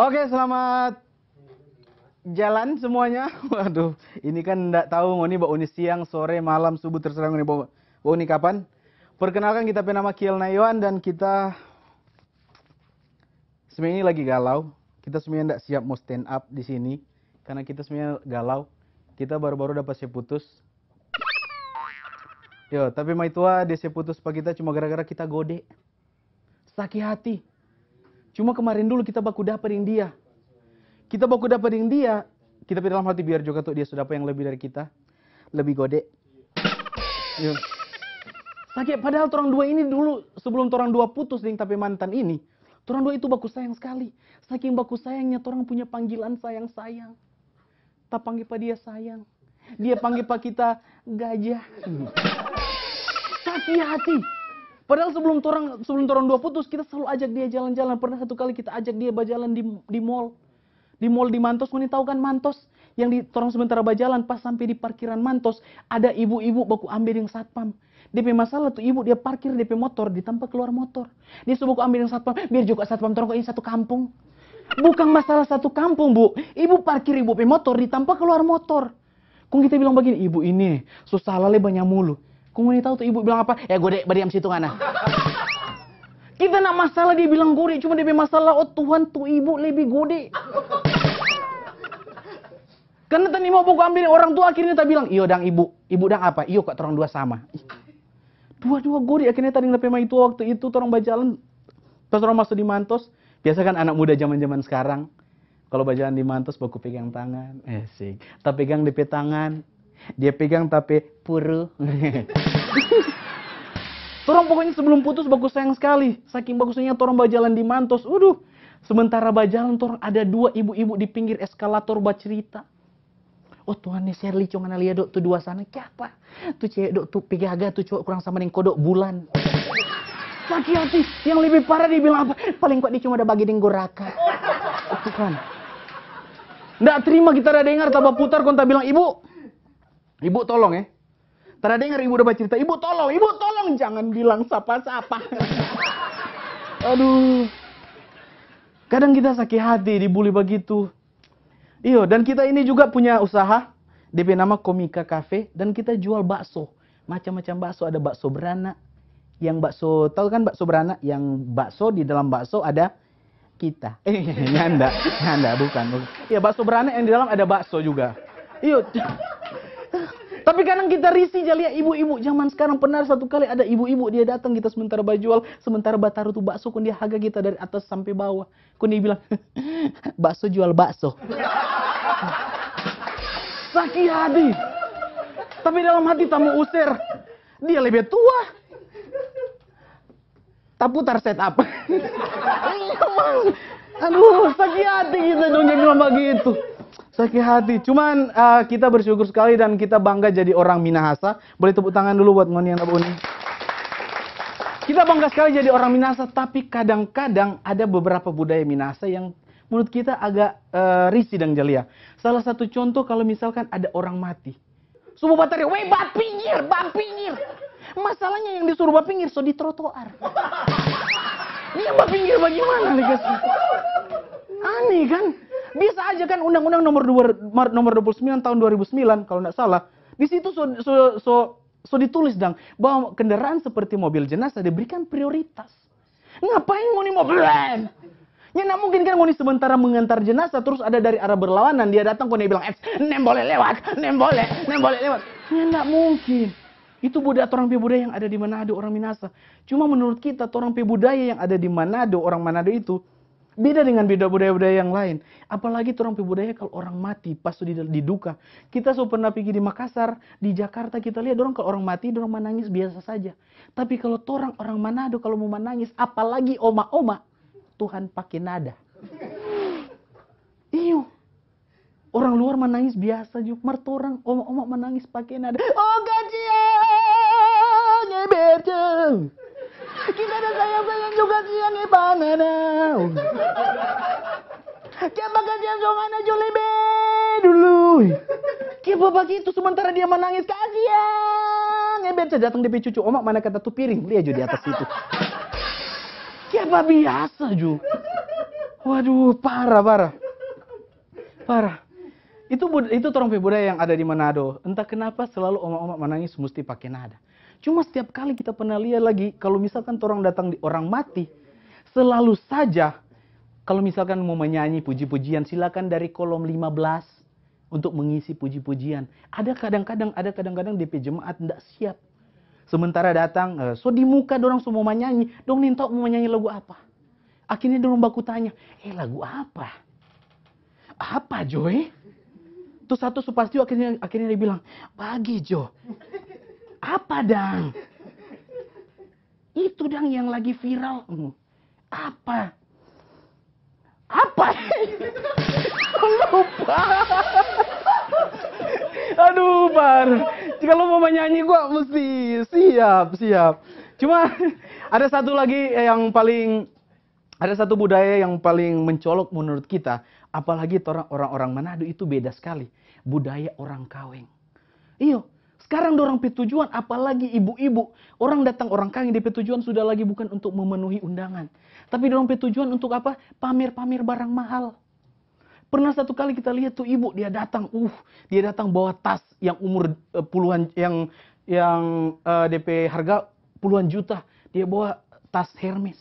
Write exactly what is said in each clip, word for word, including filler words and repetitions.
Oke, selamat jalan semuanya. Waduh, ini kan ndak tahu ngoni bauni siang, sore, malam, subuh, terserah ngoni bau, bauni kapan. Perkenalkan, kita pe nama Kiel Nayoan dan kita sebenarnya lagi galau. Kita sebenarnya ndak siap mau stand up di sini karena kita sebenarnya galau. Kita baru-baru dapat se putus. Yo, tapi maitua dia se putus pa kita cuma gara-gara kita gode. Saki hati. Cuma kemarin dulu kita baku dapa deng dia. Kita baku dapa deng dia, kita pe dalam hati biar juga tuh dia sudah apa yang lebih dari kita. Lebih gode. Yo. Saki, padahal torang dua ini dulu, sebelum torang dua putus deng tapi mantan ini, torang dua itu baku sayang sekali. Saking baku sayangnya, torang punya panggilan sayang-sayang. Ta pangge pa dia sayang. Dia pangge pa kita gajah. Saki hati. Padahal sebelum torang, sebelum torang dua putus, kita selalu ajak dia jalan-jalan. Pernah satu kali kita ajak dia bajalan di, di mall. Di mall di Mantos, ngoni tahu kan Mantos? Yang di torang sementara bajalan, pas sampe di parkiran Mantos, ada ibu-ibu baku ambe deng satpam. Depe masalah tu ibu, dia parkir depe motor di tampa keluar motor. Dia so baku ambe deng satpam, biar juga satpam torang ini satu kampung. Bukang masalah satu kampung, Bu. Ibu parkir ibu pe motor di tampa keluar motor. Kong kita bilang bagini, "Ibu ini so salah le banya mulu." Kong ngoni tahu tu ibu bilang apa? "Eh, gode, badiam situ ngana." Kita nda masalah dia bilang gode, cuma depe masalah, oh Tuhan, tu ibu lebih gode. Karena tadi mau baku ambe orang tua, akhirnya ta bilang, "Iyo dang ibu, ibu dang apa? Iyo kok torang dua sama." Ih, dua-dua gode, akhirnya tadi depe maitua waktu itu torang bajalan, pas torang maso di Mantos, biasa kan anak muda zaman-zaman sekarang, kalau bajalan di Mantos baku pegang tangan, eh sih, ta pegang depe tangan, dia pegang ta pe puru. Torang pokoknya sebelum putus baku sayang sekali, saking bagusnya torang bajalan di Mantos, uduh, sementara bajalan torang ada dua ibu-ibu di pinggir eskalator bacerita. "Oh Tuhan, ni Sherly, co ngana lia do tu dua sana, kiapa? Tu cewek do tu pe gaga, tu cowok kurang sama deng kodok bulan." Saki hati, yang lebih parah dia bilang apa? "Paling kuat dia cuma ada bage deng goraka." Oh Tuhan. Nda terima kita ada dengar, ta baputar kong ta bilang, "Ibu, ibu tolong eh." Tara dengar ibu udah bacerita, "Ibu tolong, ibu tolong, jangan bilang sapa-sapa." Aduh. Kadang kita sakit hati dibully begitu. Iyo, dan kita ini juga punya usaha, depe nama Komika Cafe, dan kita jual bakso. Macam-macam bakso, ada bakso beranak, yang bakso, tahu kan bakso beranak? Yang bakso, di dalam bakso ada kita. Eh, nyanda, nyanda, bukan, bukan. Ya, bakso beranak yang di dalam ada bakso juga. Iyo. Tapi kadang kita risih ja lia ibu-ibu zaman sekarang. Pernah satu kali ada ibu-ibu, dia datang, kita sementara bajual, sementara bataru tu bakso, kong dia haga kita dari atas sampe bawah. Kong dia bilang, "Bakso jual bakso." Saki hati. Tapi dalam hati ta mo user. Dia lebih tua. Ta putar setup. Iya, Mang. Aduh, sakit hati kita dong jadi bilang begitu. Sakit hati. Cuman, eh, kita bersyukur sekali dan kita bangga jadi orang Minahasa. Boleh tepuk tangan dulu buat ngoni yang da bauni. Kita bangga sekali jadi orang Minahasa, tapi kadang-kadang ada beberapa budaya Minahasa yang menurut kita agak, eh, risih dang ja lia. Salah satu contoh, kalau misalkan ada orang mati. Suruh batarea, "Weh, bapinggir, bapinggir." Masalahnya yang disuruh bapinggir so di trotoar. Dia bapinggir bagaimana, Legas? Aneh kan? Bisa aja kan undang-undang nomor dua, nomor dua puluh sembilan tahun dua ribu sembilan, kalau nggak salah. Di situ so, so, so, so ditulis dang bahwa kendaraan seperti mobil jenazah diberikan prioritas. Ngapain ngoni mo blen? Ya, nggak mungkin kan ngoni sementara mengantar jenazah, terus ada dari arah berlawanan, dia datang, kong dia bilang, "Eh, nem boleh lewat, nem boleh, nem boleh lewat." Ya, nggak mungkin. Itu budaya, orang pe budaya yang ada di Manado, orang Minasa. Cuma menurut kita, orang pe budaya yang ada di Manado, orang Manado itu beda dengan beda budaya-budaya yang lain. Apalagi orang pe budaya kalau orang mati, pas di, di duka. Kita so pernah pergi di Makassar, di Jakarta, kita lihat orang kalau orang mati, orang menangis biasa saja. Tapi kalau torang orang Manado, kalau mau manangis, apalagi oma-oma, Tuhan pake nada. Iyo. Orang luar manangis biasa ju, mar torang oma-oma manangis pake nada. Oh, kasiang, ngeber jang. Kita ada sayang-sayang juga siang, eh, panganau. Kiapa kasiang songana jo lebe dulu? Kiapa bagitu sementara dia menangis? Kasiang. Eh, biar datang depe cucu oma, mana kata tu piring? Lia jo di atas situ. Kiapa biasa jo? Waduh, parah, parah. Parah. Itu bud-, itu torang pe budaya yang ada di Manado. Entah kenapa selalu oma-oma manangis musti pake nada. Cuma setiap kali kita pernah lia lagi, kalau misalkan torang datang di orang mati, selalu saja kalau misalkan mo manyanyi puji-pujian, silakan dari kolom lima belas untuk mengisi puji-pujian. Ada kadang-kadang, ada kadang-kadang de pe jemaat nda siap. Sementara datang, eh, so di muka dorang so mo manyanyi, dong nintau mo manyanyi lagu apa. Akhirnya dorang baku tanya, "Eh, lagu apa? Apa, Jo, eh?" Tu satu so pasti akhirnya, akhirnya dia bilang, "Bagi, Jo." "Apa dang?" "Itu dang yang lagi viral." "Hmm. Apa? Apa?" Lupa. Aduh, Bar. Kalau mau menyanyi gua mesti siap, siap. Cuma ada satu lagi yang paling, ada satu budaya yang paling mencolok menurut kita, apalagi orang-orang Manado itu beda sekali. Budaya orang kaweng. Iyo, sekarang dorang pe tujuan, apalagi ibu-ibu, orang datang orang kaweng, de pe tujuan sudah lagi bukan untuk memenuhi undangan. Tapi dorang pe tujuan untuk apa? Pamer-pamer barang mahal. Pernah satu kali kita lihat tu ibu, dia datang, uh, dia datang bawa tas yang umur, eh, puluhan, yang, yang, eh, de pe harga puluhan juta. Dia bawa tas Hermes.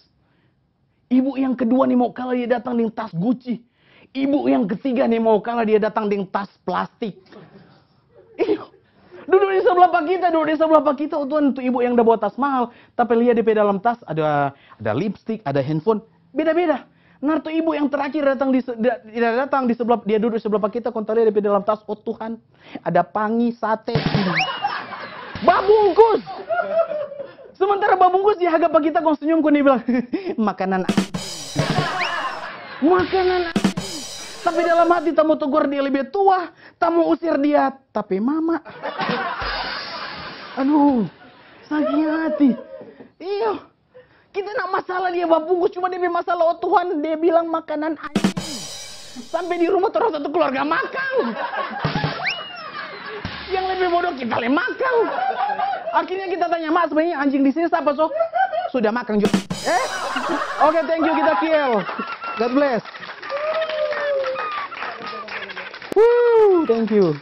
Ibu yang kedua ni mau kalah, dia datang deng tas Gucci. Ibu yang ketiga ni mau kalah, dia datang deng tas plastik. Iyo. Duduk di sebelah pa kita, duduk di sebelah pa kita, oh Tuhan, tu ibu yang da bawa tas mahal. Tapi lia de pe dalam tas ada, ada lipstik, ada handphone. Beda-beda. Nah, tu ibu yang terakhir datang di se-, dia, dia datang di sebelah, dia duduk sebelah pa kita, kong talia de pe dalam tas, oh Tuhan, ada pangi, sate. Babungkus. Sementara babungkus, dia haga pa kita, kong senyum, kong dia bilang, "Makanan a-, makanan a-." Tapi dalam hati, ta mo togor dia lebe tua, ta mo usir dia, tapi mama. Aduh, sakit hati. Iyo. Kita nak masalah dia babungkus, cuma dia pe masalah, oh Tuhan, dia bilang makanan anjing. Sampe di rumah torang satu keluarga makang. Yang lebih bodoh kita le makang. Akhirnya kita tanya, "Mak, sebenarnya anjing di sini siapa, so?" "Sudah makang juga." Eh? Oke, thank you, kita kill. God bless. Woo, thank you.